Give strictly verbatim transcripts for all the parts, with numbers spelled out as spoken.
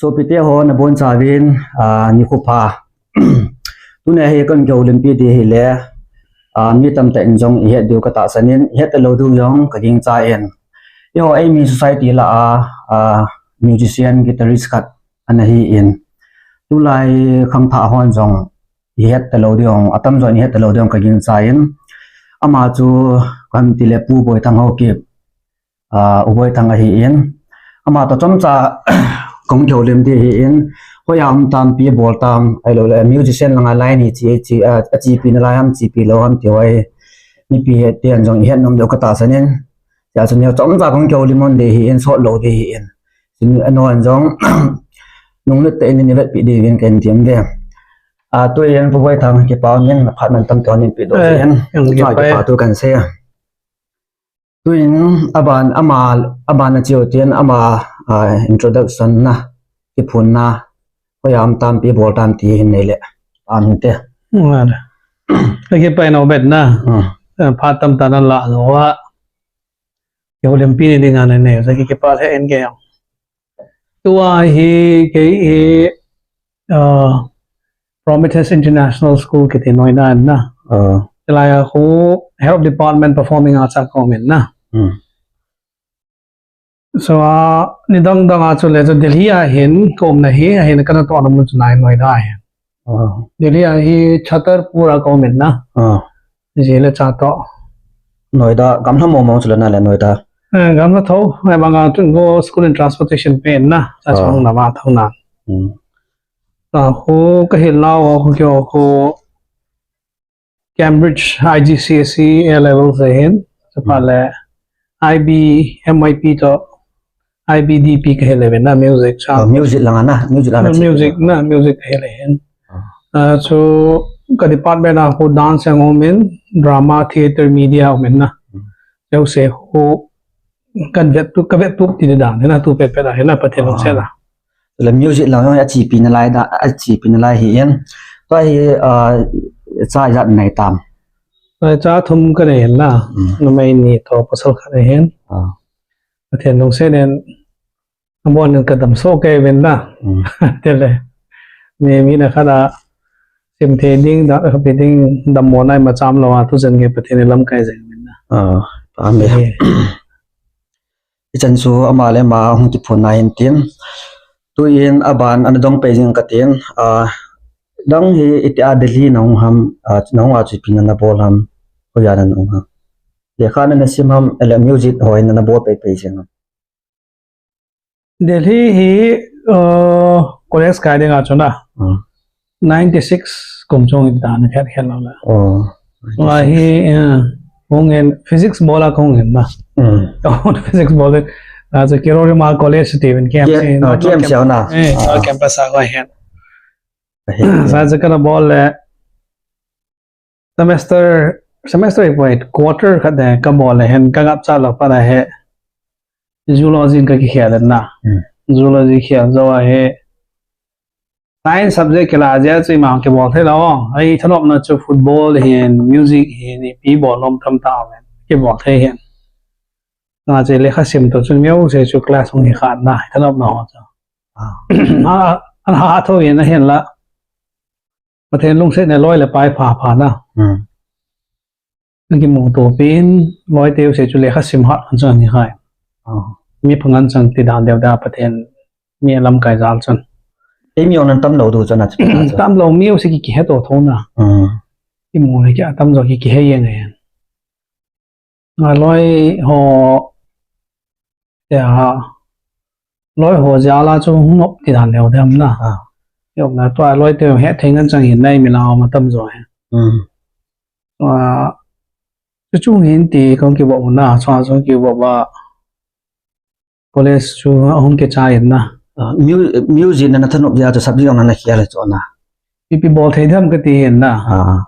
Sopite ho nabonchauvin, ah, nikho pha. Tuni hi kahung kihoulimpi ding ahile, ah, mi tamtah in jong ihet diu katahsan in, ihet talou diu jong kagingchan. Eiho Eimi Society lah a, ah, musician, guitarist khat ana hin. Tulai khangthah hon jong ihet talou diu, atamjo in ihet talou diu kagingchan. Ama chu kahin tile Pu Boithang Haokip, ah, U Boithang ahin. Ama toh chomcha kahung kihoulim ding ahin. Hoiya um tam, ipi bol tam, ahilouleh musician langa line hi chi, chi, ah, achepi nalai ham, chepi lou ham ti ho hi. Mipi hiten jong ihet nom diu katahsan in. Hijeh chun eiho chomcha kahung kihoulim ding ahin, sot lou ding ahin. Chun anon jong, nunglut tah in nei vetpi diuvin kahin tem uve. Ah, tuin Pu Boithang kipa umin, phat mantam tah in neipe doh jeh in. Kipa thu kahin sei. Tuin aban, ama, aban a cheu tin ama, ah, introduction na, kiphonna, hoiya um tam, ipi bol tam ti hin nei le. Amin te. Nga le. Kakipah e Obed na. Hmm. Eh, phat tamtah nalah uva. Kihoulimpi nei dinga nanei, kakipah e N K. Tua hi, kei hi, ah, Prometheus International School kiti Noida a na. Ah. Chulai a khu Head of Department Performing Arts a kaum in na. Hmm. So, ah, nidang dang a chule chu Delhi a hin kaumna hi, ahin kanatohna mun chu nai Noida a hin. Ah. Delhi a hi Chhatarpur a kaum in na. Ah. Ji le cha toh. Noida, gamla mong mong chule nale Noida. Eh, gamla tho, ahivanga chun go school in transportation pen na, cha chung na ma tho na. Hmm. Ah, khu kahil nau, khu kio, khu Cambridge, I G C S E A levels ahin, chuphat le I B, M Y P toh, I B D P kahil le na music cha. Oh, music langa na, music langa na. Music na, music kahil le hin. Ah. Ah, chu ka department a khu dance jong um in, drama, theatre, media um in na. Hmm. Jouse khu kavet tup, kavet tup ti dan, na tu pet pet a, na Pathen lungset a. Le music lang jong achepi nalai da, achepi nalai ahin. Tua hi, ah, cha ijat nei tam? Tua cha thum kanei hin na. Hmm. Numei ni toh pasal khat ahin. Ah. Pathen lungset in, abon in kadam soh kei uvin na. Hmm. Tile. Mi, mi na khat a, simthei ding, da, kapi ding, dammo na ima cham lou a, tuchan gei Pathen in lamkai jeng uvin na. Ah, amen. Eh. Hichan chu ama le ama hung kiphonna hin tin. Tuin aban ana dong pei jing katin. Ah, dang hi itia Delhi nahung ham, ah, nahung a chu ipi nana bol ham, hoiya nana um ham. Lekha nana sim ham, ahilou le music ho hi nana bol pei pei jing ham. Delhi hi, uh, college kai dinga chu na. Hmm. Ninety-six kum chung in dan khat khat lo la. Oh. Wa hi, uh, hung in physics bol a kahung in na. Hmm. Physics bol a. Sa chu Kirori Mahal College ti uvin K M C, K-, uh, not, not K M C camp-, na. Eh, not campus a ko hen. Ahi. Sa chu kana bol le semester, semester ipoi, quarter khat de kabol le hin kangapcha lou phat a hi zoology in kakikhel le na. Hmm. Zoology khel jou a hi science subject kila jeh a chu ima kibol thei lou. Ei thanopna chu football hin, music hin, ipi bol nom tamtah uvin kibol thei hin. Nga che lekha sim toh chun mi jouse chu class hung hi kha na, thanopna ho chu. Ah. A, ana hatho in ahin la. Pathen lungset in loi le pai pha pha na. Hmm. Kimuto pin, loi te jouse chu lekha sim hat an chang ni hai. Ah. Mi phangan chang ti dan deu da Pathen mi lamkai jal chun. Ei mi jong nana tam lou diu chun a chu. Tam lou mi jouse ki, kihe to tho na. Hmm. Kimu le ki atam jo ki, kihe jeng e. Nga loi ho, ya, loi ho jal a chu hung nop ti dan leu dem na. Ah. Yok na tua loi te he thei ngan chang hin nai mi la ma tam jo he. Hmm. Ah, chu chung hin ti kong kibol na, chua chung kibol ba. College chu ahung kichai in na. Ah, mu-, music nana thanop jeh a chu subject jong nana khel chu na. Ipi bol thei dem kati hin na. Ah.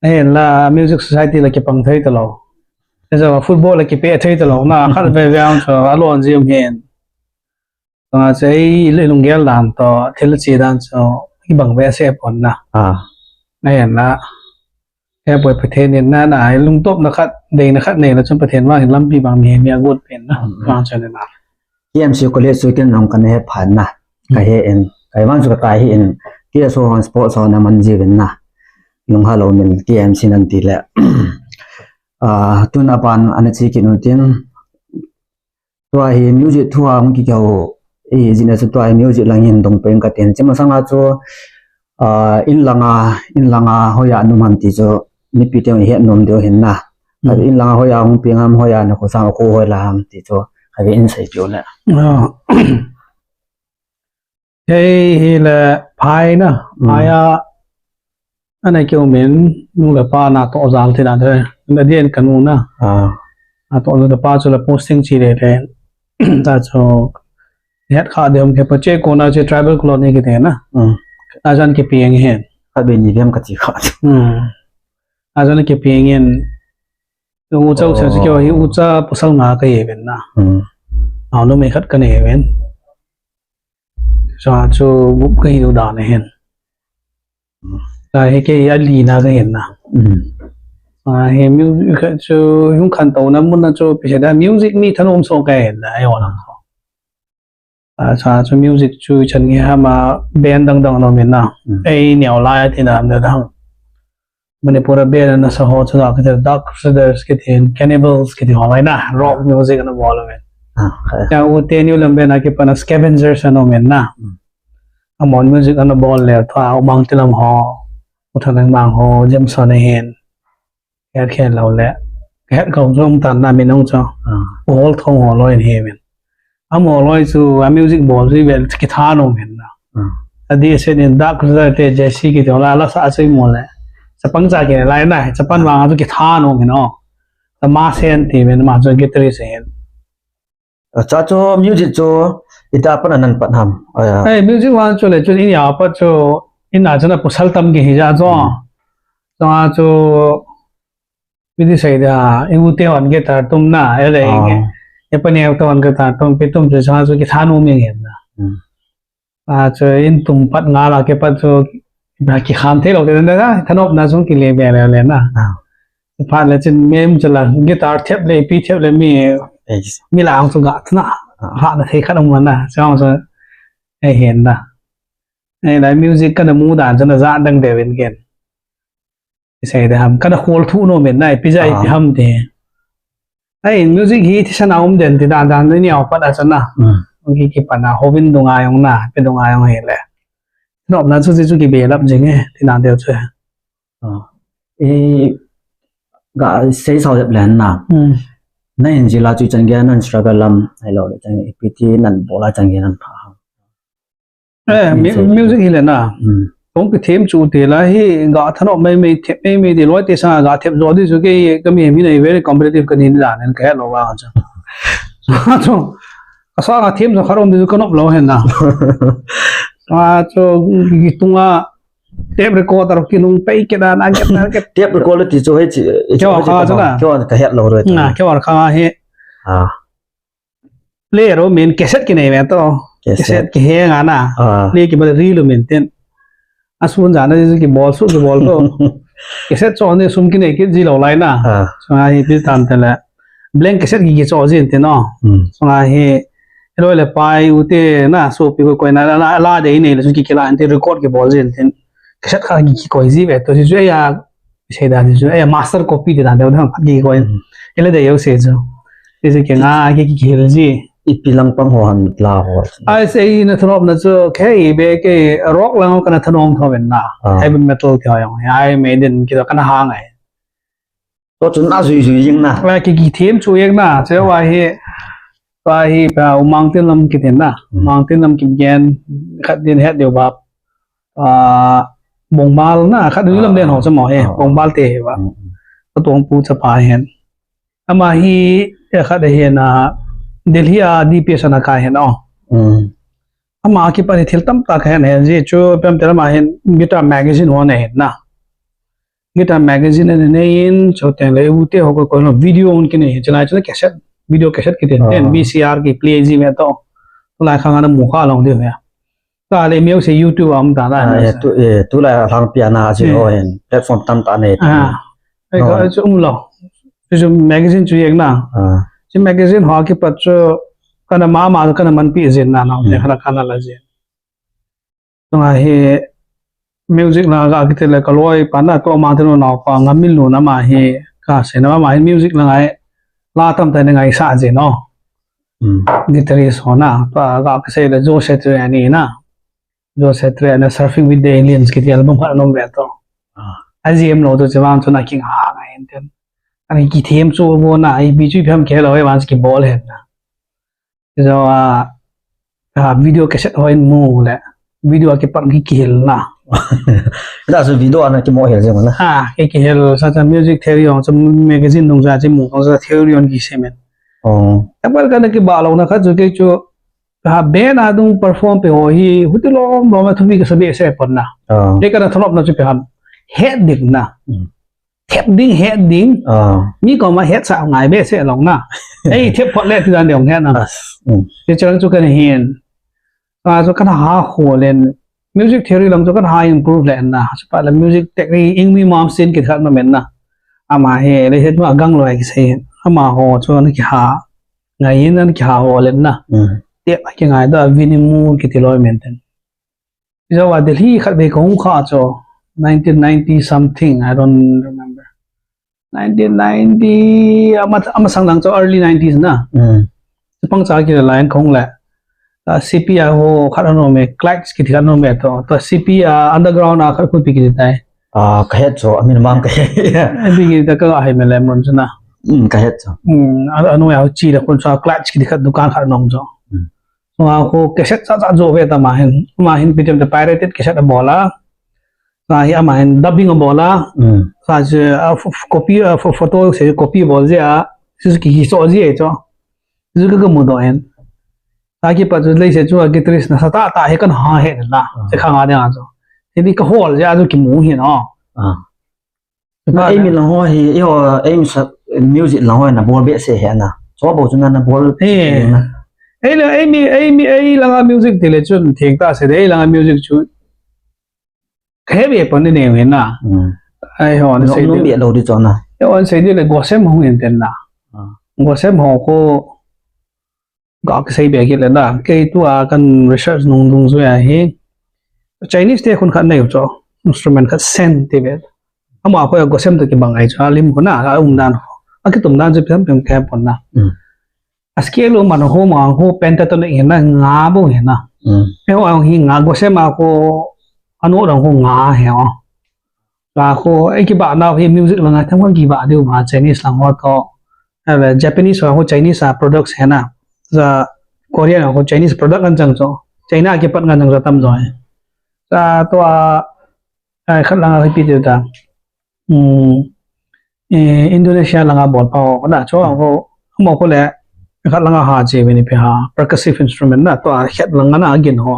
Ahin la music society la kipang thei talou. Ajo football la kipe thei talou na. Khat ve ve ang chu alon jim hin. Tua chu ei lunggel dan toh thil che dan chu kibang ve se pon na. Ah. Ahin la. Hepoi Pathen in na, na, lungtopna khat, deina khat nei la chun Pathen vang in lampi bang mi, mi agot pen na, hmm, vang chun na. K M C college chu ken jong kana he phan na. Kahe in, kahe man chu kakai hi in, T S O hon sports hon aman jiuvin na. Lungha lou min T M C nan ti le. Ah, tun aban ana chi kit u tin. Tua hi music thu a hung kikihou, i, jina chu tua hi music lang hin dong pen ka tin. Chima sanga chu, ah, in langa, in langa hoiya na um ham ti chu, mipi te hung het nom diu hin na. Hmm. In langa hoiya hung peng ham, hoiya na khosa, kho hoi la ham ti chu, ka ve in sei diu le. Ah. Kei hi le phai na, hmm, phai a, ana keu min, nu le pa na toh jal ti na de, na dien ka nu na. Ah. A toh le pa chu le posting chi le le. Ta chu, het kha de hom ke pa che ko na che tribal colony kiti na. Hmm. A jan ke pieng hen. Ka be ni dem ka chi kha. Hmm. A jan ke pieng hen. U cha u cha, oh, keu hi u cha pasal nga ka hi ven na. Hmm. Au nu me khat ka nei ven. Sa chu gup ka hi u dan ahin. Sa hi kei hi ali na ka hin na. Mm. Sa hi music kha chu hung khantou na mun na chu pi se da music mi thanom so ka hin na ai wa na. Sa, sa chu music chu chan nge ham a band dang dang na um in na. Mm. Ei neo lai ti na ham da dang. Manipur a band ana sa ho chu la kiti Dark Crusaders kiti, Cannibals kiti ho mai na, rock music ana bol u men. Ah, okay. Ya u te New Lam band a kipan a Scavengers ana um in na. Mm. Amon music ana bol le tua u Mang Tilam ho, u Thanang Mang ho, Jameson a hin. Het khen lou le. Het kong chu um tan na min ong chu. Ah. U Hol Thong ho loi in hi men. Amo loi chu a music bol chu vel kitha nom hin na. Hmm. A di se nin Dark Crusader te J C kiti ho la la sa chu i mo le. Chapang cha kine lai na, chapan vang chu kitha nom hin o. Ta ma sen ti men ma chu guitarist hin. Acha chu music chu ita pan anan pan ham. Aya. Ei, music vang chu le chu in ya pa chu in a chu na pasal tam ki hi ja chu. Hmm. Chu a chu Pi ti sei da, i u te hon guitar tum na, ele, ah, i pa neo te hon guitar tum, pi tum chu sa chu kitha nom in na. Hmm. A chu in tum pat nga la ke pat chu, na kikham thei lou te na, thanop na sung kile be le le na. Ah. Phat le chin mem chu la, guitar thep le, pi thep le mi, eh, mi la ang chu ga na, ah, ha na thei khat um na, sa chu, eh, hen na. Eh, la music ka na mu dan chu na ja dang de ven ken. Isei de ham, kana khol thu nom in na, ipi jeh a, ah, ipi ham ti. Ai, music hi thisan a um den ti dan dan ni au pat a chan na. Hmm. Ki, kipan a, hovin dung a jong na, pe dung a jong hi le. Nop na chu chu ki be lap jing e, ti dan deu chu. Ah. I, ga sei sao jep len na. Hmm. Na hin ji la chu chan ge nan struggle lam, ai lo le chan ipi ti nan bol a chan ge nan pha. Eh, mi-, music hi le na. Hmm. Kong ki them chu te la hi ga thanop mai mai, them mai mai ti loi te sa ga them jo di chu ke ka mi, mi nei very competitive ka ni dan ka het lou va chu. Chu. Ka sa ga them jo kharom di chu ka nop lou hen na. A chu ki tung a tape recorder ki nung pei ke da na ke na ke. Tape recorder ti chu hei chi, keu hei chi kha ka chu na. Keu ka het lou re. Na, keu kha hi. Ah. Play ro min cassette ki nei ve to. Cassette. Cassette ki he nga na. Ah. Play ki ba ri lu min tin. A sun ja na ji ki bol su ki bol to. Cassette cho ne sum ki nei ki ji lou lai na. Ah. So a hi pi tan te le. Blank cassette ki ki cho jin tin no. Hmm. So a hi loi le pai u te na so pi ko ko na la, la de nei le su ki ki la tin record ki bol jin tin. Cassette kha ki ki ko ji ve to ji ju ya Sei dan chu, eh, master copy ti dan deu dan khat ki koi. Hmm. Ele de yo se chu. Ti chu ke nga ki, ki, ki hil ji. Ipi lang pang ho han la ho. Ai sei na thanom na chu, ke be ke rock lang ka na thanom tho ven na. Ah. Heavy metal ti ho jong. Ai me din ki to ka na ha ngai. To chu na jui jui jing na. La ki, ki them chu jeng na. Che wa hi. Wa hi pa u Mang Tin Lam ki tin na. Hmm. Mang Tin Lam ki gen khat din het deu bap. Ah, Bongbal na, khat ni lam den ho chamo he, ah, Bongbal te he va. Mm, mm. Ka tuang pu chapa hen. Ama hi, eh, khat he na, Delhi a D P S ana kai hen o. Mm. Ama ki pa ni thil tam ta ka hen hen ji chu, pem te ama hen, Guitar Magazine ho ne hen na. Guitar Magazine ne ne in, chu teng le, u te ho ko ko no, video un ki ne, chu lai chu cassette, video cassette ki ten, ah, ten, V C R ki play ji me to. Lai khang ana mu kha long de he. Ka le music YouTube a um ta na. Ah, eh, tu, eh, tulai a lhangpi a na a si, eh, ho hin platform tam ta nei. Ah. Eh, no. Ka chu um lo. Chu, chu magazine chu jeng na. Ah. Chu magazine ho kipat chu kana mama kana manpi jin na na, hmm, kana kana la jin. Chunga hi music langa kiti le kaloi pa na to ma te no nao pa Ngamminlun ama hi kasei na ama hi music langa hi la tamtah in angaisah jin o. Hmm. Guitarist ho na, pa kasei le Joe Satriani na. Joe Satriani Surfing with the Aliens kiti album khat anom ve to. Ah. A G M lo to chevang chu na kinga ngai ten. Ani kithem chu bo na, ipi chu ipi ham kilo e vang chu kibol hen na. Chu a, a video cassette ho in mu le. Video a kipat ki kihil na. Da chu video ana kimo hil jeng na. Ha, ki kihil sa cha music theory ho, cha magazine dung cha chi mu, cha theory ho kisei men. Oh. Apal kana kibah lou na khat chu kei chu, ha, band a dung perform pe ho hi, huti lom lom a thupi kasa behseh pon na. Ah. Kei kana thanop na chu ipi ham. Het ding na. Hmm. Thep ding, het ding. Ah. Mi koma hetsah ngai behseh lou na. Ei, thep phot le ti dan ding het na. Ah, mm. Ti chang chu kana hin. A chu kana ha ho len. Music theory lang chu kana ha improve le na. Chu pa le music technique Ingmi Malmsteen kiti khat anom in na. Ama hi le het ma gang loi kisei. Ama ho chu ana kiha. Ngai in ana kiha ho len na. Mm. Tep a kingai da Vinny Moore kiti loi men ten. Ijawa Delhi khat vei kahung kha chu, nineteen ninety something, I don't remember. Nineteen ninety, ama, amasang lang chu early nineties na. Mm. Chapang cha kila line kahung le. Ta C P I ho khat anom e, Clydes kiti khat anom e to. Ta C P I underground a khat khu ipi kiti tai. Ah, kahet chu, amin mang kahet. Ipi kiti ta ka hai me le mon chu na. Mm, kahet chu. Mm, a, anu ya chi le khun cha Clydes kiti khat dukan khat anom chu. Mm. Chunga khu cassette cha cha jo ve ta ama hin. Ama hin ipi ti ham pirated cassette abol a. Sa hi ama hin dubbing abol a. Mm. Sa chu, a, f-, f-, copy, a, f-, photo se copy bol jia. Chu chu ki, kiso jia chu. Chu ka, ka mudoh in. Sa kipat chu lei se chu a guitarist nasatah tah hi kana ha he na. Ah. Se khanga ding a chu. Hiti kahol jia chu kimu hi no. Ah. Ba eimi lang ho hi, eiho, eimi sa music lang ho nabol behseh hi na. Chu bou chu na, nabol. Eh. Na. Ei le, eimi, eimi, ei langa music ti le chun theng ta se de, ei langa music chu. Kahe be pon ni ne na. Hmm. Eiho, na nom, sei nom di. Be lou di chu na. Eiho, sei di le Gosem hung in ten na. Ah. Gosem ho khu Ga kasei be kit le na, kei tua kan research nung dungjuia hi, Chinese te khun khat nei u chu, instrument khat sen ti ve. Ama khu Gosem toh kibang ahi chu, alim khu na, aum dan khu. Akitum dan chu ipi ham ipi ham kahe pon na. Mm. A scale u man khu, ma khu pentatonic hi na, nga bou hi na. Mm. Eiho hi nga, Gosem a khu, a note dang khu nga hi o. Ga khu, ei kibah nau hi music langa themkhat kibah diu ma Chinese lang ho toh. Ahile Japanese ho khu Chinese a products hi na. Sa Korean ho khu Chinese product ngan chang chu. China kipat ngan chang chu atam jo hi. Sa tua, ai, khat langa ipi tiu ta. Hmm. Eh, Indonesia langa bol pa ho na chu ho. Amaho khu le, khat langa ha che ve ni pe ha. Percussive instrument na, tua khat langa na gin ho.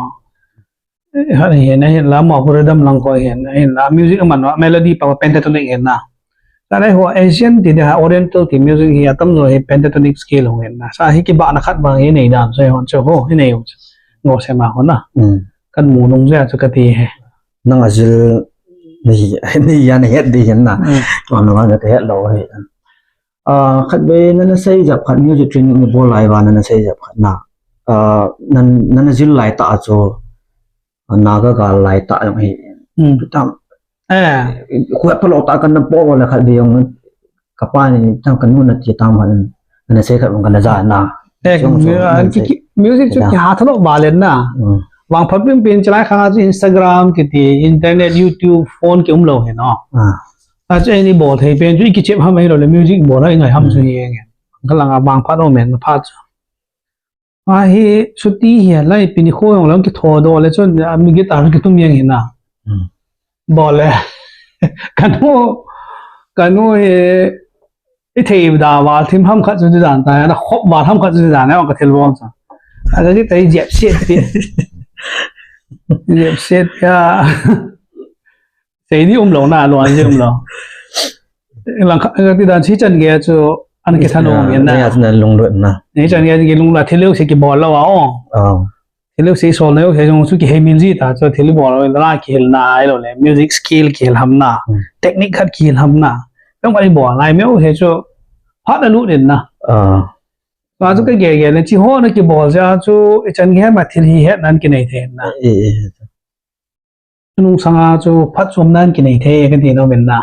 Ahin, ahinla, amaho khu rhythm lang khu ahin, ahinla, music aman, melody pa, pentatonic ahin na. Sa lei ho, Asian ti dia, Oriental ti music hi atam jo hi pentatonic scale ho ahin na. Sa hi kibahna khat bang hi nei dan, so hon, so ho, hi nei ho. Gosem a ho na. Hmm. Kan mu nung jeh a chu kati hi. Nang a jil ni, ni ya na het di hin na. Hmm. Tua nang a na het lou hi. Ah, khatvei nana sei jep khat music training nabol lai uva nana sei jep khat na. Ah, nan, nana jil lai tah chu, ah, Naga gal lai tah jong hi. Hmm. Tam. Eh. Khu aphalou tah kana bol le khatvei jong kapa ni tam kanu nati tam han nana sei khat jong kana ja na. Eh, music chu kiha thalou ba len na. Hmm. Vangphat pin pin chulai khang chu Instagram kiti, internet, YouTube, phone ki um lou hi no. Ah. A chu eini bol thei pen chu i kichep ham ahilou le music bol a i ngai ham chu hi nge. Ka langa vangphat um en phat chu. A hi chuti hi lai pini kho jong lang kitho doh le chun a mi guitar kitum jeng hi na. Hmm. Bol le. Kanu, kanu hi i thei da val thim ham khat chu ti dan ta, na khop val ham khat chu ti dan, ka thil bom sa. A ka ki tai jep siet ti. Jep siet ya. Sei di um lou na, luan di um lou. Lang khat, ka ti dan chi chan ge chu, an ki than um na. Ya, na lunglut na. Ni chan ge ki lunglut, thil leu se ki bol lou a, o. Oh. Thil leu se sol na, se jong chu ki hei min ji ta, chu thil bol lou, la ki hil na, ai lou le, music skill ki hil ham na, hmm, technique khat ki hil ham na. Jong ka bol, lai meu se chu, phat na lut in na. Ah. Ka chu ka ge ge le, chi ho na ki bol ja chu, i chan ge ma thil hi het nan ki nei the na. Eh, eh, eh. Nung sanga chu phatchomna kinei thei kati nom in na.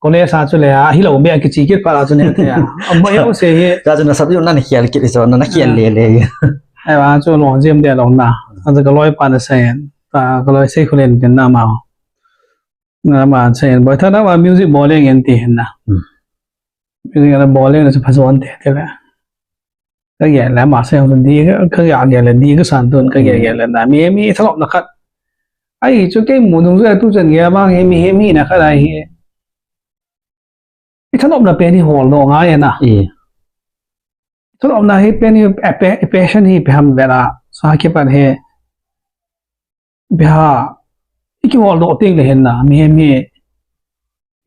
College a chu le a, hilou beh a kichi kit phat a chu ne thei a. Ama eu se hi. Cha chu na sap ju na na khial kit so na na khial le le. Ai ba chu long jim de long na. A chu ka loipa na sei. Ta ka loi sei khulen tin na ma. Na ma sei. Boi tha na ma music bol leng en ti hin na. Music na bol leng na chu phajon te te le. Ka gel le ma sei hung di ka gel gel le di ka san tun ka gel gel le na mi mi thalop na khat. Ai chu kei mu dung chu tu chan gel ma he mi he mi na khat ai hi. I thanopna pen hi hol doh ngai na. I thanopna hi pen hi a pe-, i passion hi pe ham vela sa kipan hi. Pe ha, i kihol doh teng le hen na, mi he mi,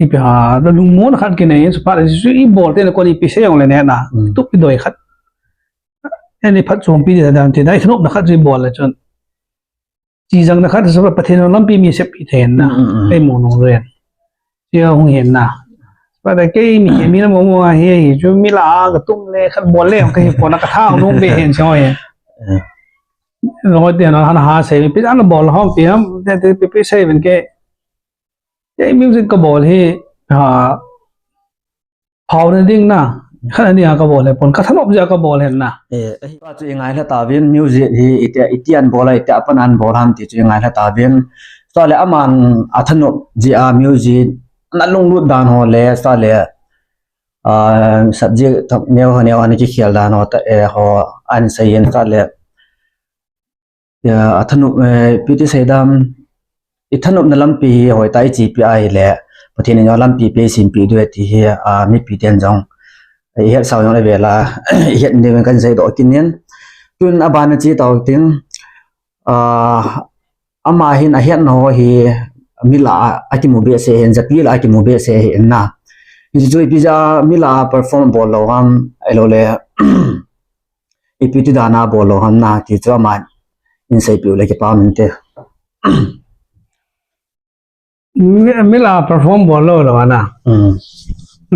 i pe ha, da lungmon khat kinei, su pa le su i bol te le kon i pi se jong le ne na, tup i doi khat. Ani phatchompi di da dam ti, da i thanopna khat chu i bol le chun. Chi jang na khat sa Pathen lampi mi sepi thei na. Ei mo nung ren. Chi hung hen na. Ba da kei mi, mi na mo mo a hi, hi chu mi la a ka tum le khat bol le ka hi pon a ka tha nung be hen cho hi. Loi te na han ha sei mi pi an bol hom pi ham, te te pi pi sei ben ke. Kei music ka bol hi, ha, phau na ding na, khat ani a ka bol he pon, ka thanop jeh a ka bol he na. Eh, eh, chu i ngai hla ta vin music hi, iti, iti an bol a, iti a pan an bol ham ti chu i ngai hla ta vin. Sa le aman a thanop jeh a music, na lunglut dan ho le, sa le, ah, subject thak neo ho neo an ki khial dan ho ta, eh, ho an sei in sa le. Ya, a thanop, eh, pi ti sei dam, i thanopna lampi hi hoi ta i chi pi a hi le, Pathen in lampi pe sim pi du ti hi, a, mi pi ten jong. I het sao jong le vela, i het ni kan sei doh kin nin. Tun a ban chi tau ting, a, ama hin a het na ho hi, mi la a kimu be se hin, japi la a kimu be se hin na. Hi chu i pi ja mi la perform bol lo ham, ai lo le, ipi ti dan a bol lo ham na ti chu ama in sei piu le kipa min te. Mi, mi la perform bol lo lo na. Hmm.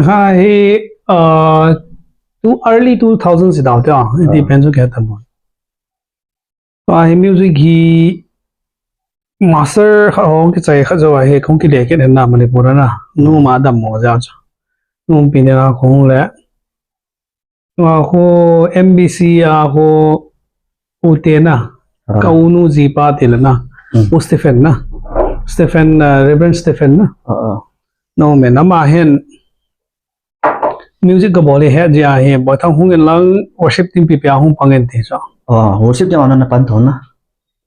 Ha hi, uh, tu early two thousand si dau te, ah, ti pen chu ke ta mo. Ah, hi music hi master kha hong ki chai kha jo hi kong ki le ke na Manipur na. Nu ma dam mo ja chu. Nu pi ne kong le. Nga khu M B C a khu u te na, ah, ka u nu ji pa te le na, hmm, u Stephen na, Stephen, uh, Reverend Stephen na. Ah, ah. No, men ama hin music ka bol he ji a hi, boi thang hung in lang worship team pi pi a hung pang in ti cho. Ah, worship team ana na pan thon na.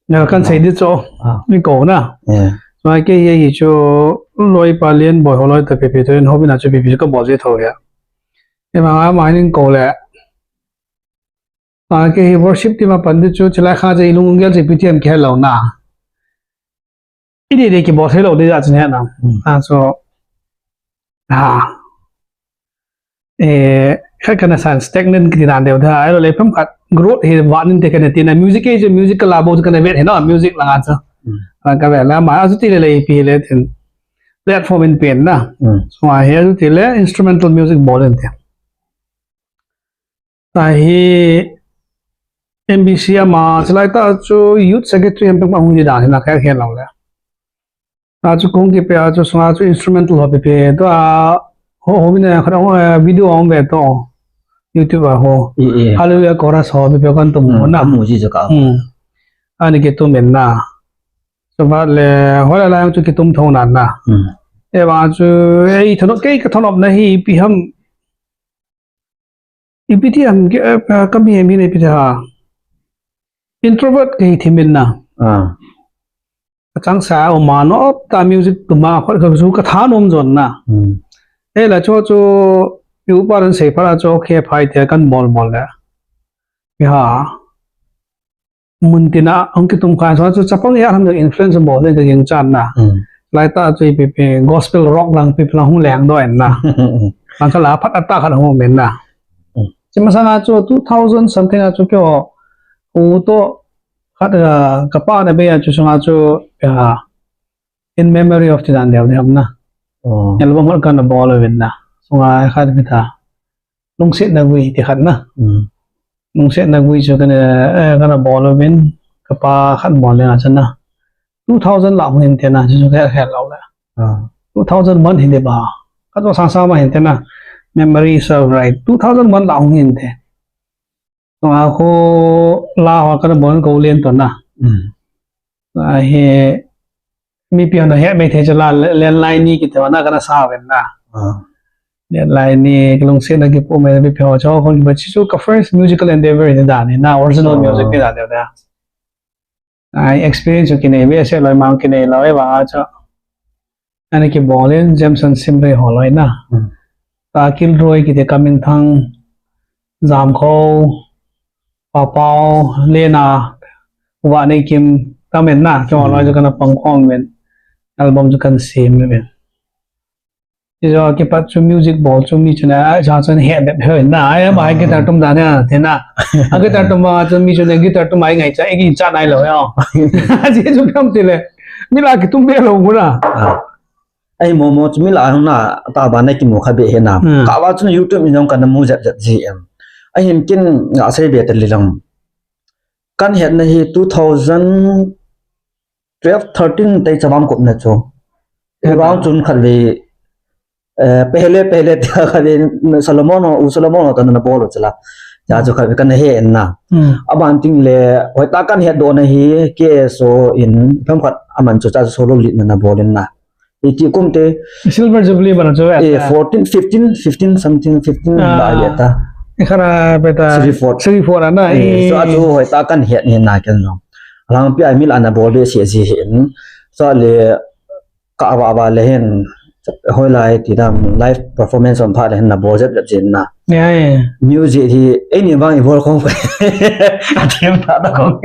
Na kan sei di cho, ah, ni ko na. Yeah. So ke ye hi cho loi pa lien boi ho loi ta pi pi to in ho bi na cho pi pi ka bol je tho ya. Ema nga ma ning ko le. A, ke hi worship team a pan di chu, chilai kha che i lung gel che P T M ke lo na. I de de ki bol thei lo de ja chin he na. Hmm. A, so. Ha. Eh, kha kana san stagnant ki dan deu da. Ai lo le pam khat growth hi wa nin te kana ti na music ke che music ka la bo kana vet he na music la nga cha. Hmm. A, ka vet la ma a chu ti le le pi le tin. Platform in pen na. Hmm. So a he chu ti le instrumental music bol in te. Ta hi M B C ama, chulai ta chu youth secretary ham pek ma hung ji dan hi na kha khen lo le. Ta chu kong ki pe a chu sunga chu instrumental ho pe pe. To a ho ho min a kha ho, eh, video hung ve to. YouTube a ho. I, i. Hallelujah chorus ho pe pe kan tum, hmm, ho na. Amu ji jo ka. Hmm. Ani ki tum en na. So ba le ho la la chu ki tum thong na na. Hmm. E ba chu ei thonop kei ka thonop na hi pi ham. Ipi ti ham ke, eh, eh, ka mi, mi le ipi ti ha. Introvert ka hi thimin na. Ah. Ka chang sa o ma no ta music tu ma khot ka zu ka tha nom jon na. Hmm. E la cho cho yu pa ran sei pa la cho khe phai te kan bol bol le. Ya. Mun tina hung kitum khan so chu chapang ya ham influence bol le ka ging chan na. Hmm. Lai ta chu ipi pi gospel rock lang pi lang hung leng do en na. Lang kha la phat ata khan hung men na. Hmm. Chi masanga chu two thousand something a chu kyo u to khat, ah, ka pa na be a chu sunga chu, ah, In Memory of ti dan deu ni ham na. Oh. Album hol kan bol uvin na. Sunga khat pi ta. Lungsetna gui ti khat na. Hmm. Lungsetna gui chu kana, eh, kana bol uvin ka pa khat bol le nga chan na. two thousand lah hung hinte na, chu chu khe, khe lou le. Ah. Two thousand one hinte ba. Ka to sang sang ma hinte na. Memory serve right. Two thousand one lah hung hinte. Tua khu la ho kana bon ko len to na. Mm. A he mipi hon he mai thei chu la landline ni kiti ho na kana sa ven na. Ah. Landline ni kalungset na kipu mai mipi ho chu ko ba chu ka first musical endeavor ni da ni na original music ni da ni da. Ai experience chu kinei ve se loi mang kinei loi va chu. Ani kibol in Jameson Simrei ho loi na. Hmm. Ta Kilroi kiti Kaminthang, Jamkho, Papau, Lena, Uva Nei Kim, Kamen na, kibol loi chu kana pang khom men. Album chu kan sim men. Ijo kipat chu music bol chu mi chu na, a, cha chun he bep he na, ai, ama, ah, guitar tum dan na, te na. A guitar tum a chu mi chu na guitar tum ai ngai cha, ai ngai cha nai lo ya. Ji chu kam ti le. Mi la kitum be lo mu na. Ah. Ai mo mo chu mi la na, ta ba na kimu kha be he na. Hmm. Ka ba chu YouTube ni jong kana mu jep jep ji em. Ai hin kin nga sei be ta li lang. Kan het na hi two thousand twelve, thirteen tei chabam kop na chu. Around chun khat ve, eh, pehle, pehle tia khat ve Solomon ho, u Solomon ho ta na bol u chala. Cha chu khat ve kan he en na. Hmm. Aban ting le, hoi ta kan het do na hi, K S O in, pham khat aman chu cha chu solo lead na na bol in na. Iti kum te. Silver Jubilee bana chu, eh, eh, fourteen, fifteen, fifteen something, fifteen, ah, ba ya ta. Ikhara beta. Three four. Three four ana, eh, eh. So a chu hoi ta kan het ni na ken jong. Lang pi ai mi la na bol be si ji hin. So le ka va va le hin. Hoi lai ti dam live performance on pha le hin na bol jep jep jin na. Ya, ya. Music hi, eh, ni bang i bol khong. A thiam ta ta khong.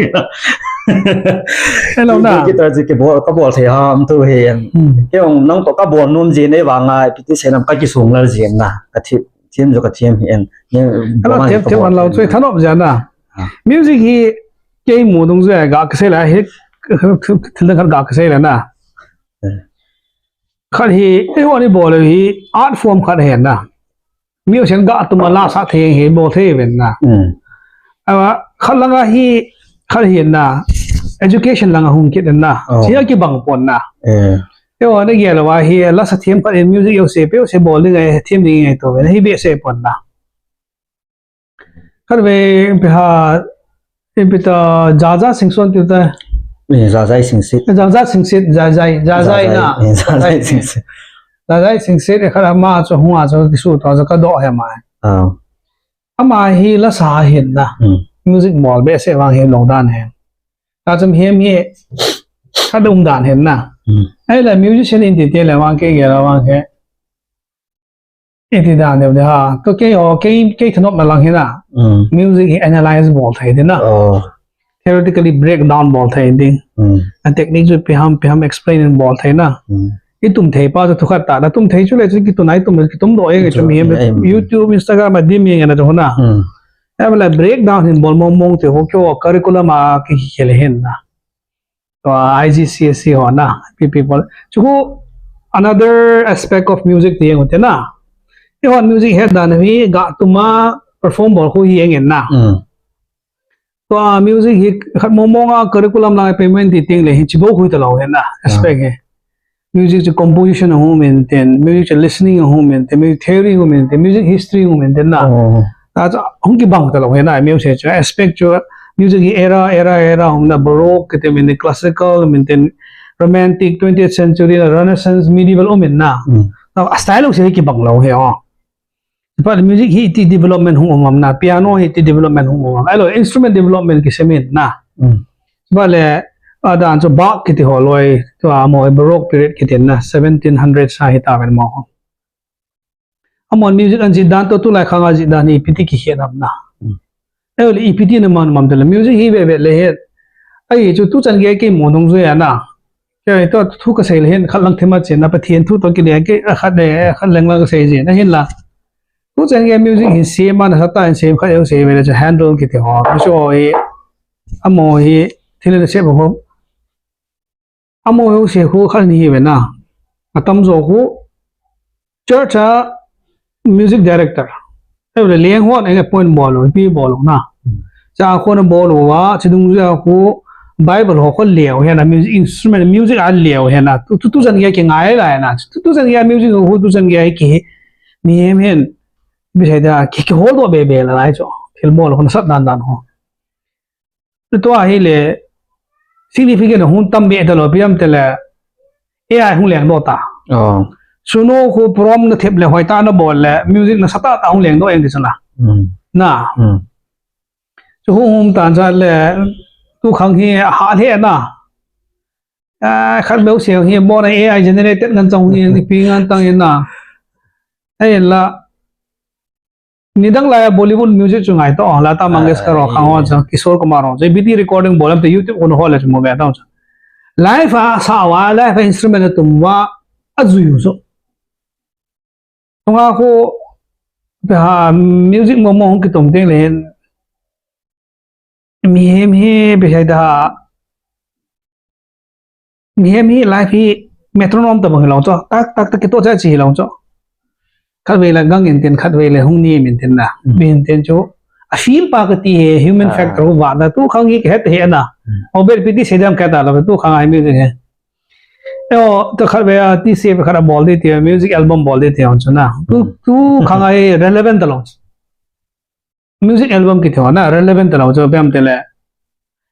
Hello na. Guitar ji ki bol, ka bol thei ham tu hi. Hmm. Kei ong nang to ka bol nom jin e vang a, piti se nam ka kisung lal jin na. Ka thi-, thiam jo ka thiam hi en. Hello, thiam, thiam an lau chu, thanop jin na. Ah. Music hi, kei mu dung je, ga ka sei la hi, thil dang khat ga ka sei la na. Eh. Khat hi, eh, honi bol hi, art form khat hi na. Music ga tuma la sa thei hi bol thei ven na. Hmm. Awa, khat langa hi, khat hi na, education langa hung kit na. Oh. Sia kibang pon na. Eh. Yo, na gel wa hi, la sa thiam khat in music yo se, pe yo se bol ding ai, thiam ding ai to ven, hi be se pon na. Khat ve, pe ha, Ipi ta, Jaja Singson ti ta. Eh, Jaja Singsit. Jaja Singsit, Jaja, Jaja Jaja, na. Eh, Jaja Singsit. Jaja Singsit, eh, khat ama chu, hung a chu, kisu to chu ka do he mai. Ah. Ama hi la sa hin na. Hmm. Music bol be se vang hi lo dan he. Ta chum hem hi, ka dum dan he na. Hmm. Ai la musician in ti te le vang ke ge la vang he. Iti dan deu de ha. To kei o, kei, kei thanop na lang hi na. Mm. Music hi analyze bol thei di na. Oh. Theoretically breakdown bol thei di. Mm. A technique chu piham, piham explain in bol thei na. Mm. I tum thei pa chu thu khat ta, na tum thei chu le chu ki tu nai tum, ki tum do e, ki tum hi, em, YouTube, Instagram a dim hi na chu na. Mm. Em la breakdown hin bol mong mong te ho kyo curriculum a ki khel hin na. To I G C S E ho na, P P bol. Chu khu another aspect of music ti jeng u te na. Eiho music het dan hi ga tuma perform bol khu hi jeng in na. Mm. To music hi khat mong mong a curriculum lang payment ti ting le hi chi bou khu ta lo he na, ah, aspect hi. Music chu composition a hung maintain, music chu listening a hung maintain, music theory hung maintain, music history hung maintain na. Oh. A chu hung kibang ta lo he na, music chu aspect chu music hi era, era, era hung na Baroque, kiti min, classical, maintain romantic, twentieth century, Renaissance, medieval um in na. Mm. Na, a style se kibang lo he o. But music hi iti development hung um am na, piano hi iti development hung um am. Alo, instrument development kisem in na. Mm. But le, a dan chu Bach kiti ho loi, tua mo Baroque period kiti na, seventeen hundred sa hi ta ven mo. Amon music an jih dan to tulai khang a jih dan hi ipi ti kikhen am na. Mm. Ei le ipi ti na man mam te le music hi ve ve le het. Ai chu tu chan ge kei mo dong jui a na. Kei to thu ka sei le hin khat lang thima chen na Pathen thu to kile kei a khat le khat leng lang ka sei jin a hin la. Tu chan ge music hin sem a na sa ta hin sem khat eu sei ve le chu handle kiti ho. Chu hi amo hi thil le se ho. Amo ho se khu khat ni hi ve na. A tam jo khu church a music director. Ei le leng hon ei point bol lo, pi bol lo na. Cha khu na bol lo wa, chi dung ja khu Bible ho kho leo hena, music instrument, music a leo hena. Tu, tu, tujan gei kingai lai na. Tu, tujan gei music ho, tujan gei ki, mihem hin, bisai da, ki, kihol doh bebe la lai chu. Thil bol ho nasat dan dan ho. Tua hi le, significant hung tam be ta lou, ipi ham tile, A I hung leng doh ta. Oh. Suno khu prompt na thep le, hoitah na bol le, music nasatah tah hung leng doh eng ti chu na. Mm. Na. Mm. Chu hung hung tan cha le, tu khang hi ha le na. Ah, khat beu siang hi, bona A I generated ngan chang hi, ipi ngan tang hi na. Ai la, nidang lai a Bollywood music chu ngai to, Lata Mangeshkar ho, ah, khang ho, eh, chu, Kishore Kumar ho, chu, B T recording bol am te YouTube ho na hol le chu mu ve ta chu. Live a sa uva, live a instrument a tum uva, a jui u chu. Tunga khu, pe ha, music mo mo hung kitum teng le hin, mihem hi, pe hai da, mihem hi life hi metronome tabang hilou chu. Tak, tak, tak, kitoh cha chi hilou chu. Khatvei le gang in tin, khatvei le hung ni min tin na. Hmm. Min tin chu. A feel pa kati hi human, ah, factor va na. Tu khang hi kahet hi na. Hmm. O ber piti sedam kata la tu khang ai music hi. Eo, tu khatvei a ti se khat a bol di ti music album bol di ti chu na. Tu, hmm, tu khang ai relevant talou chu. Music album kiti ho na, relevant talou chu, ipi ham tile,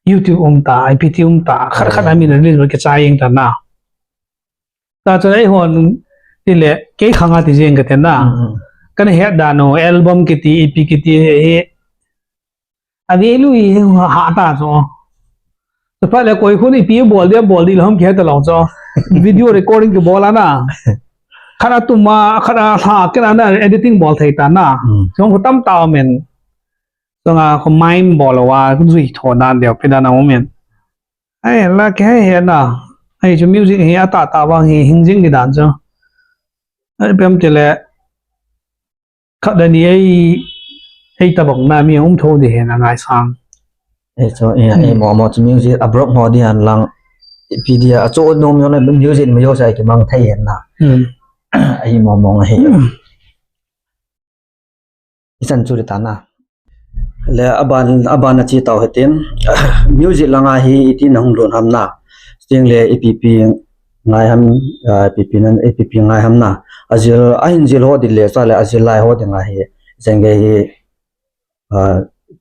YouTube um ta, I P T um ta, khat khat, ah, a min release bol kichai jeng ta na. Ta chu eihon tile, kei khang a ti jeng kate na. Mm, mm. Kana het dan u, album kiti, E P kiti hi, hi. A value hi ha ta chu. Chuphat le koi khun ipi bol dia, bol di lou ham kihe talou chu. Video recording kibol a na. Khat a tum a, khat a lha, khat a na editing bol thei ta na. Hmm. Chung khu tam ta um in. Chung a khu mime bol uva, khu jui tho dan deu, pe dan a um in. Ai, la ke he he na. Ai chu music hi a ta ta vang hi hing jing di dan chu. Ai, ipi ham tile. Khat le ni ei, ei tabang na mi um tho di hen a ngaisang. Ei chu, ei, ei, hmm, mo, mo chu music a broke mo di hen lang. Ipi dia, a chu nom yo na music mo yo sa ki mang thei hen na. Hmm. Ei mo mo nga he. Hmm. Ichan chu ri ta na. Le aban, aban a chi tau hetin, music langa hi iti na hung lhun ham na. Sting le ipi ipi ngai ham, ah, ipi ipi nan, ipi ipi ngai ham na. Ajil, ahin jil ho ding le, sa le ajil lai ho ding ahi. Jeng ge hi, ah,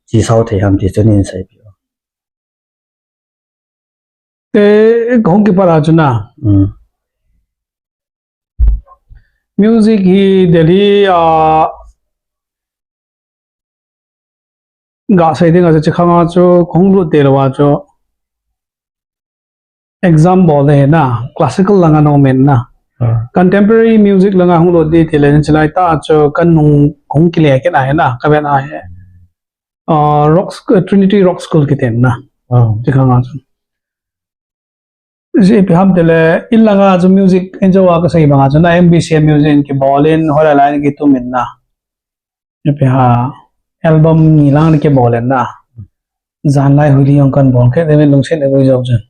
chi sao thei ham ti chu nin sei pi. Te, hung kipat a chu na. Mm. Music hi Delhi, ah, Ga sei ding a chu, chi khang a chu, kahung lut te lou a chu, exam bol de na, classical langa nom in na. Ah. Contemporary music langa hung lut di ti le, chi lai ta chu, kan nung hung kile kit a na, ka vet a he. Ah, Rock Sc-, Trinity Rock School kiti na. Ah. Chi khang a chu. Ipi ham tile, in langa chu music, in jo a ka sei banga chu na M B C a music in kibol in, hoilai lai in kitum in na. Ipi ha, album ni lang in kibol in na. Jan lai hoi li jong kan bol kit, even lungset le vui jo chun.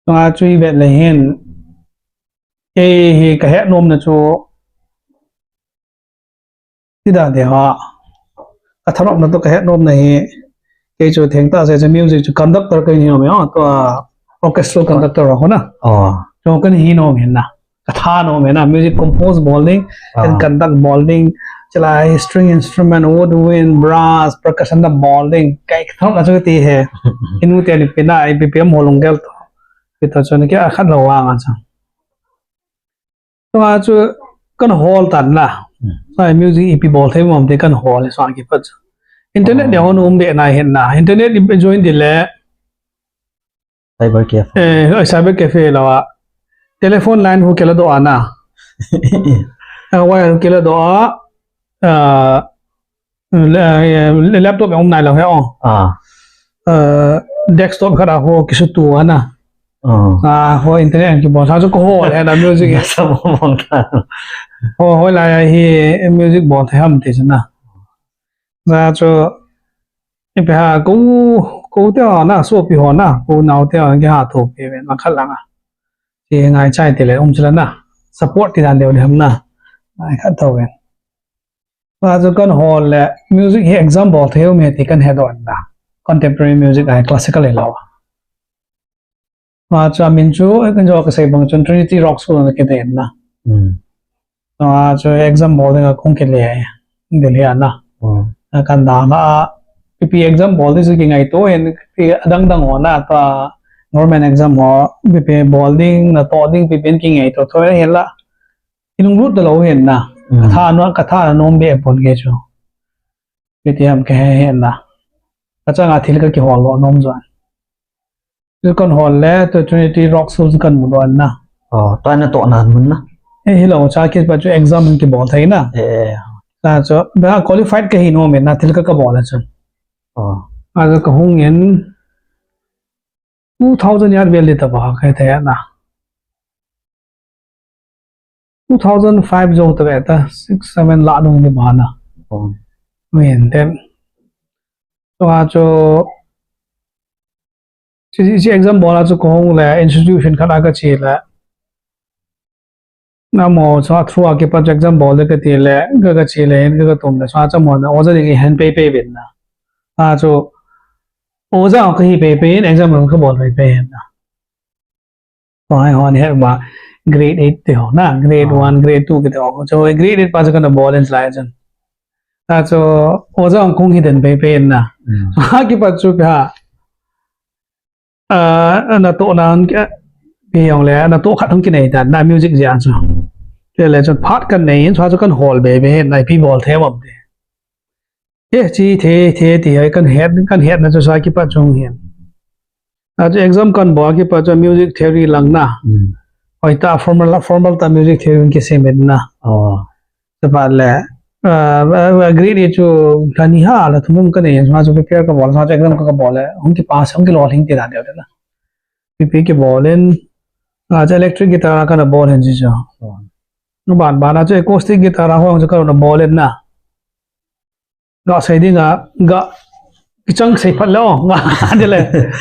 Tua chu i vet le hin, kei hi ka het nom na chu, Ti dan te ha. Ka thanop na toh ka het nom na hi. Kei chu theng tah se chu music chu conductor ka hi nom e, tua orchestral conductor ho na. Oh. Chu ka hi nom hin na. Ka tha nom hin na. Music compose bol ding, ah, and conduct bol ding. Chulai string instrument, woodwind, brass, percussion da bol ding. Kei ka thanop na chu ti he. Inu te ni pina, I P P M ho lunggel to. Pi to chu ni ke a khat lo wa nga chu. Tua chu kan hol tan la. Hmm. Sai music ipi bol thei mom te kan hol sa ki pat. Internet, oh, de hon um be na hin na. Internet i join di le. Cyber cafe. Eh, cyber cafe la wa. Telephone line hu kela do ana. Eh, wire hu kela do a. Ah, le, eh, laptop um nai lo he o. Ah. Eh, desktop khat a ho kisu tu ana. Ah. Ah, ho internet kibol sa chu ko ho le na music. Sa mo mong ta. Ho, hoilai hi music bol thei ham ti chu na. Na chu, ipi ha ko, ko te ho na, sopi ho na, ko nao te ho ki ha tho pi ve na khat lang a. Ti ngai chai ti le um chu la na. Support ti dan deu le ham na. Ngai khat tho ve. Tua chu kan hol le music hi exam bol thei um e ti kan he doh na. Contemporary music ahi classical hi lo. Tua chu amin chu, eh, ken jo kasei bang chun Trinity Rock School ana kiti na. Hmm. Tua chu exam bol dinga kahung kile Delhi a na. Hmm. A kan dang a, ipi exam bol ding chu kingaito in, ipi adang dang ho na, tua government exam ho, ipi bol ding, natoh ding, ipi pen kingaito thoi hin la. Ilunglut talou hin na. Hmm. Katha no, katha nom be pon kei chu. Ipi ti ham kahe hin na. Kachanga thil kakihol lou nom jo. Chu kan hol le, tua Trinity Rock School chu kan mu lou na. Oh, tua natoh na mun na. Eh, hilou, chua kipat chu exam kibol thei na. Eh, eh. Tua chu, ba qualified kahi nom in na, thil ka kabol a chun. Oh. A chu kahung in, two thousand yard vel di ta ba, kahe thei na. Two thousand five jou ta ve ta, six, seven la nung di ba na. Oh. Min ten. Tua chu, chi, chi, chi exam bol a chu kahung le, institution khat a kache le. Namo, chua through a kipat chu exam bol le kati le, ka, kache le, hin ka, katum le, chua chu mo na, oja ding hin pei pei vin na. A chu, oja kahi pei pei in, exam kabol pei pei hin na. Tua hi hon het ba grade eight ti ho na, grade Ah. one, grade two kiti ho. Chu grade eight pa chu kana bol in lai chun. Tua chu oja hung kung hi den pei pei na. Hmm. Tua kipat chu pia. Ah, natoh nan ke, pi hong le, natoh khat hung kinei ta na music jeh a chu. Chule chun phat kan nei in, tua chu kan hol be be na, ipi bol thei mom ti. Eh, chi the, the, the, ai kan het, kan het na chu sa kipat chung hin. A chu exam kan bol kipat chu music theory lang na. Hmm. Hoi ta formal, formal ta music theory kisim in na. Oh. Sa pa le, ah, ah, ah, grade eight chu kani ha la thum kan nei, ma chu prepare kabol, ma chu exam ka, kabol le, hung kipass, hung kilolhing ti dan deu na. Pi pi kibol in, a chu electric guitar kana bol hin chi chu. Oh. Ban ban a chu acoustic guitar a hung chu kana bol in na. Ga sei ding a, ga kichang sei phat lou, ga de le.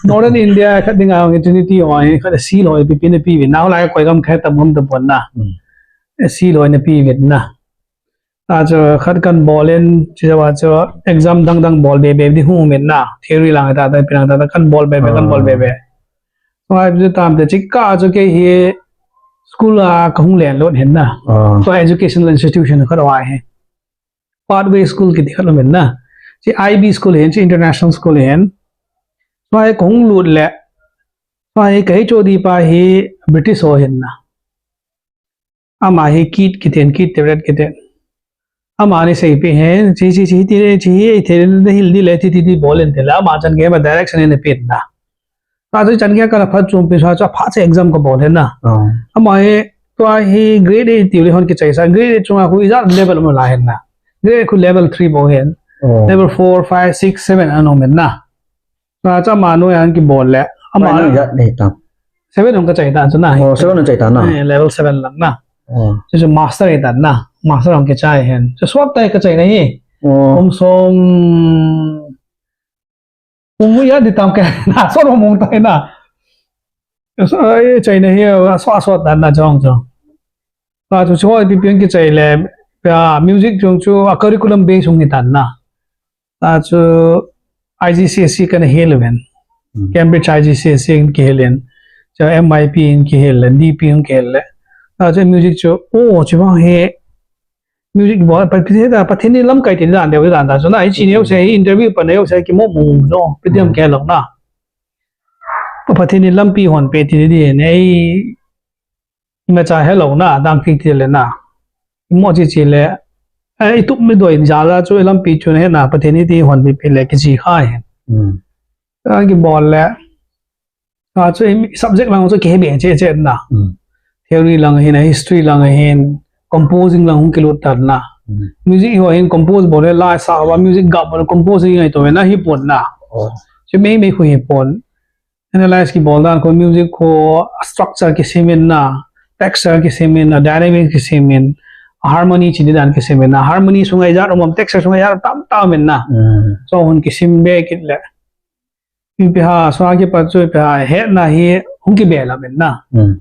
Northern India khat ding a, Trinity ho, khat seal ho, pi pi na pi vin. Nau lai koi gam khat tam gam tam pon na. Hmm. Seal ho na pi vin na. A chu khat kan bol in, chi wa chu exam dang dang bol be be di hung min na. Theory lang ta ta, pi lang ta ta, kan bol be be, kan bol be be. Ah. Tua chu tam te chi ka chu kei hi school a kahung len lut hin na. Ah. Tua educational institution khat wa hi. Pathway School kiti khat um in na. Chi I B school hin, chi international school hin. Tua hi kahung lut le. Tua hi ka H O D pa hi British ho hin na. Ama hi Keith kiti, Keith Terrett kiti. Ama ni seipi hin, chi, chi, chi, ti, chi, hi, ti, ti, hil di le, ti, ti, ti, bol in ti le. Ama chan gei ma direction in pi na. Tua chu chan gei kana phat chung pi sa chu phat se exam kabol hin na. Oh. Ama hi, tua hi grade eight ti le hon kichai sa, grade eight chunga khu ijat level ma la hin na. Grade eight khu level three bou hin. Oh. Level four, five, six, seven ana um in na. Tua chu ama noiya kibol le. Ama Tua noiya nei ta. Seven hung kachai ta chu na. Oh, seven hung chai ta na. Eh, level seven lang na. Oh. Chu chu master ta na. Master hung kichai hin. Chu suat tai kachai na hi. Oh. Kum som Kum mu ya di tam ke na, so lo mong tai na. So, eh, chai na hi, so, so, tan na chong chong. Ta chu chu, pi pian kichai le, ya, music chung chu, a curriculum base hung hi tan na. Ta chu, I G C S E kana hil ven. Hmm. Cambridge I G C S E in kihil in. Chu M Y P in kihil le, D P in kihil le. Ta chu music chu, oh, chu bang hi, Music bol, pa, pa, pa, Pathen in lamkai ti dan deu dan da. So na, hi chi neo se, hi interview pa neo se, kimo mu jo, pi diam Hmm. ke lou na. Pa, Pathen in lampi hon pe ti di ne, i ma cha he lou na, dang ti ti le na. Mo chi chi le, eh, i tup mi doi ja la chu lampi chu ne na, Pathen in ti hon pi pi le ki chi khai. Hmm. Dang kibol le, A, chu hi subject lang chu kihe be che che na. Hmm. Theory lang hin, history lang hin, composing lang hung kilut tan na. Hmm. Music ho hin compose bol le la sa wa music ga bol composing ngai to na hi pon na. Oh. Chu mei mei khu hi pon. Analyze kibol dan khu music khu structure kisim in na, texture kisim in na, dynamic kisim in, harmony chi di dan kisim in na, harmony sunga ijat um, texture sunga ijat tam tam in na. Hmm. So hung kisim be kit le. Ipi ha, so a kipat chu ipi ha, hetna hi hung kibe lam in na. Hmm.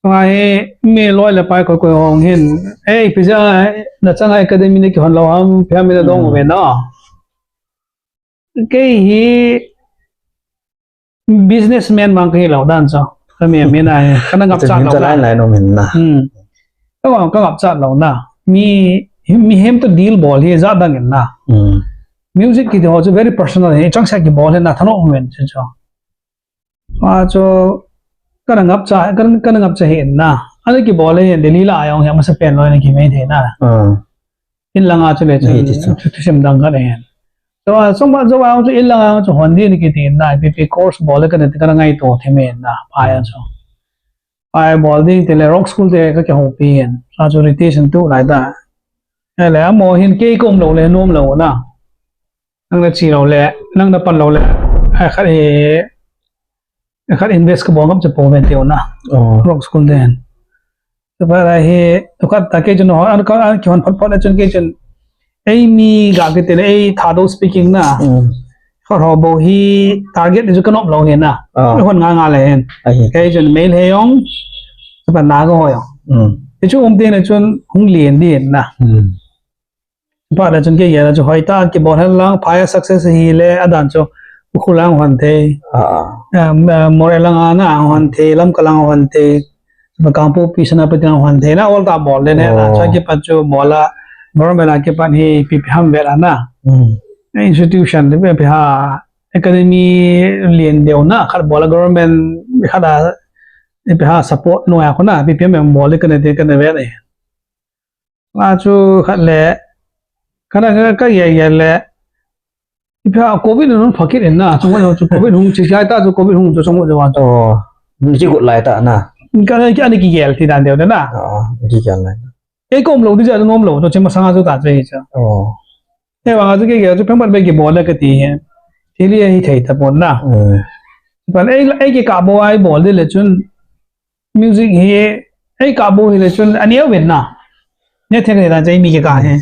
So a hi mi loi le pai koi koi hung hin, eh, ipi ja, na chang academy na kihon lou ham, ipi ham mi na dong Hmm. ve na. Kei hi, businessman mang kahi lou dan chu. Ka mi, mi na, ka na ngap chat lou lai, lai no min na. Hmm. Ka ngap, ka ngap chat lou na. Mi, mi hem to deal bol hi ja dang in na. Hmm. Music kiti ho chu very personal hi, chang sa kibol hi na, thano men chu chu. A chu, ka na ngap chat, ka, ka na ngap chat hi na. Ani kibol hi, Delhi la ayong hi, masa pen lou ni ki mai the na. Hmm. In langa chu le chun, chu, chu sim dang khat ahin. Chu a, song ba, chu a, chu in langa chu hon din kiti na, P P course bol le ka na, ka na ngaito them in na, phai a chu. Phai bol ding ti le rock school te ka kihoupi hin. Sa chu rotation tu lai ta. He le, amo hin kei kom lou le, nom lou na. Nang na chi lou le, nang na pan lou le. Ai khat e, khat invest ka bol ngam cha po ven teu na. Oh. Rock school den. Tu pa ra hi, tu khat ta kei chun ho, an ka, an kihon phot phot le chun kei chun. Ei mi ga kiti le, ei Thadou speaking na. Mm. Khat ho bou hi target ni chu ka nop lou ni na. Ah. Ei hon nga nga le hin. Ahi. Kei chun Meitei jong, tu pa Naga ho jong. Mm. Ei chu um te le chun hung lien din na. Mm. Phat le chun kei gel a chu hoitah a kibol hen lang, phai a success hi le, a dan chu Ukhrul lang hon thei. Ah. Em, em, Moreh lang a na hon thei, Lamka lang hon thei. Kangpokpi, Senapati lang hon thei na, ol ta bol le ne na. Oh. Chu kipat chu bol a, government a kipat hi P P ham vet a na. Hmm. Institution le P P ha, academy lien deu na, khat bol a government khat a, P P ha support noi a khu na, P P ham bol le ka na te ka na vet e. A chu khat le, ka na ka, ka gel gel le, ipi a Covid nun phakit in na, chung chu Covid hung chi chai ta chu Covid hung chu chung chu wa chu. Oh, ni chi gut lai ta na. Ka na ki ani kigel ti dan deu na. Oh, kigel lai. Ei kom lou di ja nom lou chu chi masanga chu ta chu hi chu. Oh. Ei vang a chu kigel chu phem pat be kibol le ka ti hi. Thil hi thei ta pon na. Hmm. Pan ei, ei kikah bou a i bol di le chun music hi, ei kah bou hi le chun, ani a ven na. Ne thei le na chai mi kikah hi.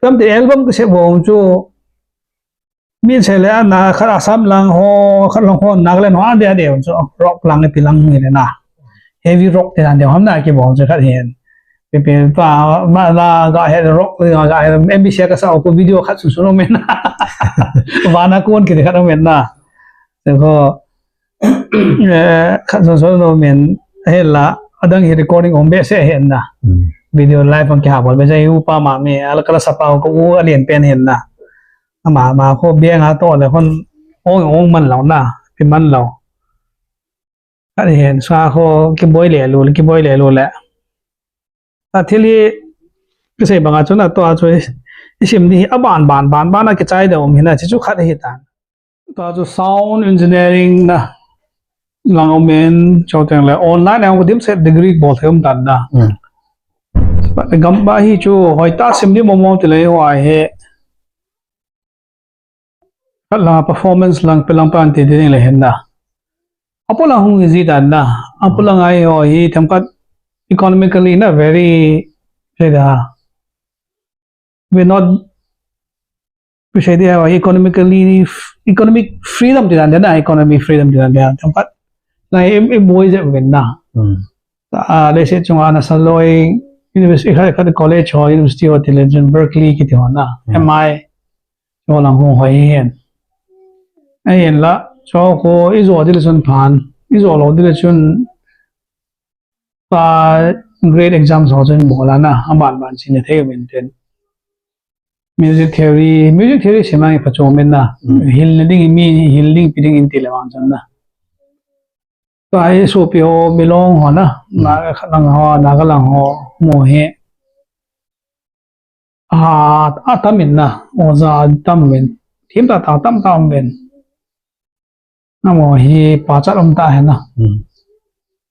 Kam te album ka se bou chu, mi se le na khat Assam lang ho, khat lang ho, Nagaland ho, ade ade chu, rock lang, ipi lang hi le na. Heavy rock te dan deu ham na kibol chu khat hin. Pi pi pa, ma la ga he rock, ga he M B C ka sa ko video khat su su no men na. Vana kon kiti khat no men na. Te ko, eh, khat son son lo men, he la, adang hi recording om behseh hen na. Hmm. Video live ang kihah bol behseh, upa ma me, ala kala sapa ko u alien pen hen na. Ama, ma ko bia nga to le kon ong, ong man lo na, pi man lo. Khat hen, sa ko kiboi le lu, kiboi le lu le. A thil hi, kisei banga chu na to a chu, i sim di hi, a ban, ban, ban, ban a kichai deu um hi na, chi chu khat hi ta. Tua chu sound engineering na lang um in, chuteng le online a ko dim set degree bol thei um tan na. Hmm. Gam ba hi chu hoitah sim di mo mo ti le ho a hi. Khat lang performance lang pe lang pan ti ding le hen na. Apo lang hung ji dan na. Apo lang ai ho hi themkhat economically na very, le da. We're not, we say they have economically, economic freedom ti dan na, economic freedom ti dan. Themkhat na em, em boi je ven na. Hmm. Ah, le se chunga na sa loi university, khat, khat college ho, university ho ti le chun Berkeley kiti ho na. Hmm. M I. Chu lang hung hoi hen. Ahin la, chu ko i jo di le chun phan, i jo lou di le chun pa grade exam ho chun bol a na, a ban ban sin thei men ten. Music theory, music theory sim a i pha chu men na. Hmm. Hil na ding mi, hil ding pi ding in ti le vang chun na. Tua hi sopi ho, Milong ho na, hmm, Naga lang ho, Naga lang ho, mo hi. A, a tam in na, oja tam in. Thim ta ta tam ta um in. Na mo hi pachat um ta hen na. Hmm.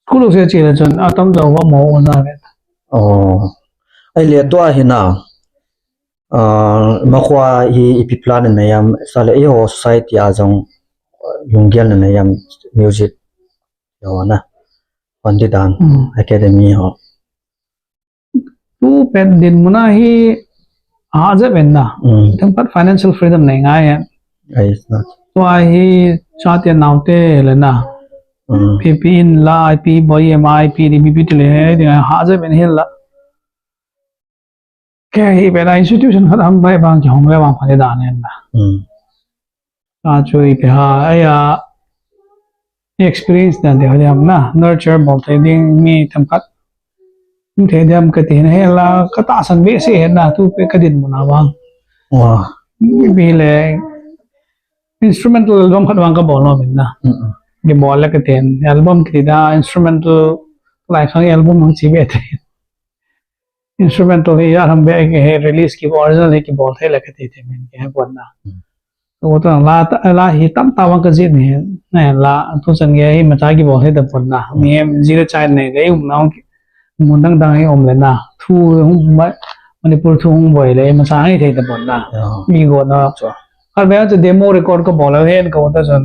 School se chi le chun, a tam jo va mo oja ve. Oh. Ai le tua hi na. Ah, ma khua hi ipi plan na yam, sa le i ho society a jong lunggel na yam music. Yo na. Hon di dan. Hmm. Academy ho. Tu pen dinmun a hi ha jep in na. Hmm. Themkhat financial freedom nei ngai e. Ai, na. Tua hi chate naote le na. Hmm. Pi pi in la, pi boi M I, pi di, pi pi ti le, di ha jep in hin la. Kei hi pen a institution khat ham bai bang kihong le bang pha le dan in na. Hmm. A chu ipi ha, ai a, experience na deu diam na, nurture bol thei ding mi themkhat um thei diam kati na, hinla ka tahsan behseh hen na, tu pet ka dinmun a vang. Wow. Ipi le instrumental album khat vang ka bol nom in na. Mm-mm. Kibol le kati, album kiti da instrumental lai khang album hung chi be te. Instrumental hi ya ham be ke he release ki original hi kibol thei le kati te min ke he pon na. Mm. Ko ta la ta, la hi tam ta vang ka jih ni na la tu chan ge hi ma ta kibol thei ta pon na. Mi hem ji le chai nei le um na ki mun dang dang hi um le na. Thu hung ma, Manipur thu hung boi le ma sa hi thei ta pon na. Ya. Mi go na. Chu. Khat be chu demo record ka bol le hen ko ta chan.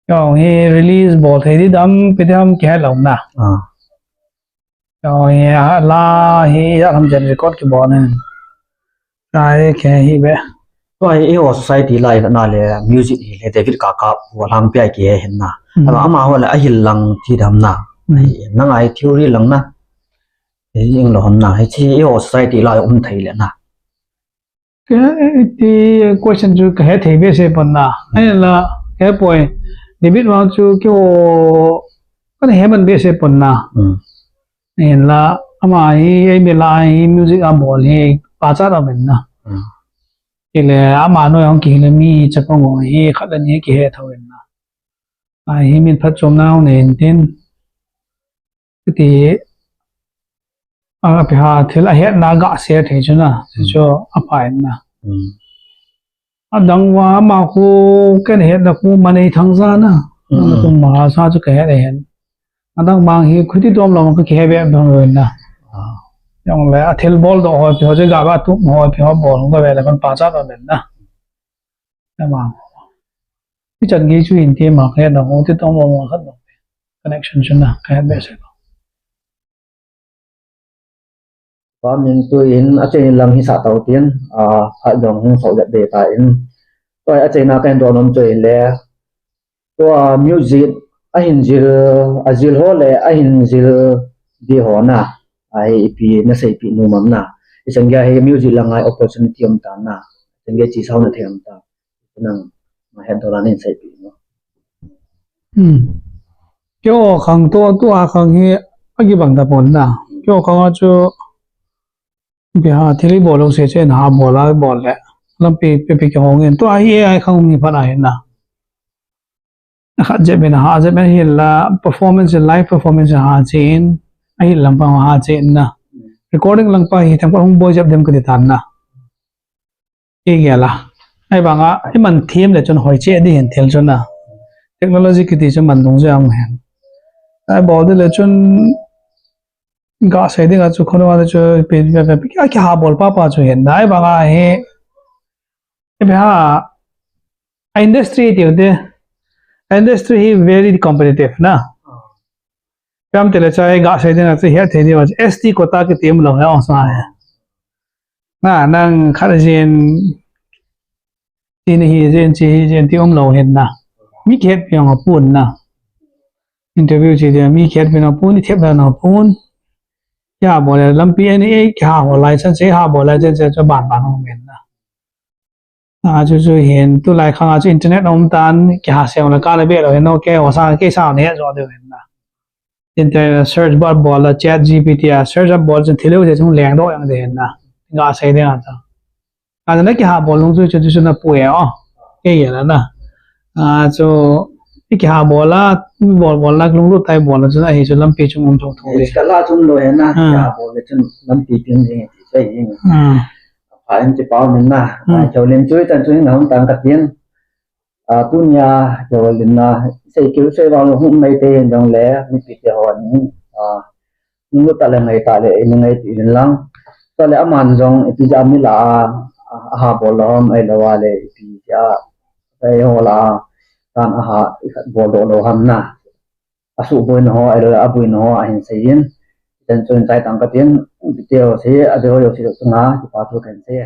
Yong hi release bol thei di dam, pi dam ki ha lo na. Ah. Yong hi ha la hi ya ham jen record ki bol na. Ka e ke hi be. Tua hi eiho society lai na le music hi le David Kaka pu lang pia ki he hin na. Mm. Ama, amaho le ahil lang ti dam na. Mm. Hi, nang ai theory lang na. Hi ing lo ham na. Hi chi eiho society lai um thei le na. Ke ti question chu ka he thei behseh pon na. Mm. Ahin la, ke poi. David vang chu keiho ka he man behseh pon na. Mm. Ahin la, ama hi, ei mi la hi, music a bol hi, pachat a men na. Mm. Kile, ama noi hung kile mi chapang ho hi, khat le ni ki he thou in na. A hi min phatchomna hung nei in tin. Ti, a, pi ha, thil a hetna ga share thei chu na, chu chu a pha in na. Mm. A dang va, ama khu, ken hetna khu, Manei Thangja na. Mm. Ama khu ma sa chu ka het a hen. A dang mang hi, khu ti tom lo, ka ki he be dong lo na. Ah. Yong le, a thil bol do ho, pi ho, je ga ba tu ho, pi ho bol, ka ve le, kon pachat a men na. Ama. Pi chan ge chu in ti ma, ka het na ho, ti tom lo, ma khat lo. Connection chu na, ka het behseh lo. Pa min tu in a chen lang hi sa tau tin, a, phat jong hung so jat be ta in. Tua a chen a kan do nom chu in le. Tua music a hin jil, a jil ho le a hin jil di ho na. A hi ipi na seipi nom am na. I chan ge hi music lang a opportunity um ta na. Chan ge chi sao na thei um ta. Nang ma het dola nin seipi mo. Hmm. Keiho khang to, tua khang hi a kibang ta pon na. Keiho khang a chu, pi ha, thil i bol lou se chen ha bol a bol le. Lampi pe pe kihong in. Tua hi A I khang mi phat a hin na. A khat jep in ha jep in hin la performance, live performance ha chen. A hin lam pa ha chen na. Recording lang pa hi thang pa hung boi jep dem ka ti tan na. Kei gel a. Ahivang a, i man them le chun hoi che di hin thil chun a. Technology kiti chu man dungjui a um hen. Ahibol di le chun ga sei ding a chu khonung a chu pi, pi, pi, pi, a kiha bol pa pa chu hin. Ahivang a hi, ipi ha, a industry tiu te. A industry hi very competitive na. Piam te le chai ga sei ding a chu hiat thei diu a chu S T quota kiti um lou he ong sa he. Na, nang khat jin, ti ni hi jin, chi hi jin, ti um lou hin na. Mi kihet pi ong a pun na. Interview chi dia, mi kihet pi ong a pun, i thep na ong a pun. Kiha bol le lampi ani e, kiha bol lai chan che, ha bol lai chan che, chu ban ban ong men na. A chu chu hin, tulai khang a chu internet um tan, kiha sem le ka le be lou hin, no, kei ho sa, kei sa ne jo de hin na. Internet search bar bol la, Chat G P T a search a bol chun thil u te chung leng do yang de hin na. Ga sei de na ta. A na kiha bol lung chu chu chu na pu e o. Kei ya na na. A chu i kiha bol la, bol bol la lunglut tai bol la chu ahi chu lampi chung um thong thong de. Ka la chung lou hin na, ah, kiha bol le chun lampi tin jing ti sai jing. Ah. Pha in ti pau min na, hmm, a, Kholin chu tan chu na hung tang ka tin. A, tunia Kholin na, sei kiu sei vang hung mai te jong le, mipi te ho ni, a, nu ta le ngai ta le, ni ngai ti in lang. Ta le aman jong, ipi ja mi la, a, a ha bol lom, ai lo wa le, ipi ja, ai ho la, tan a ha, i khat bol do lo ham na. A su boi na ho, ai lo, a boi na ho, a hin sei in. Tan chun chai tang ka tin, video sei, a video sei tu nga, kipa thu kan sei.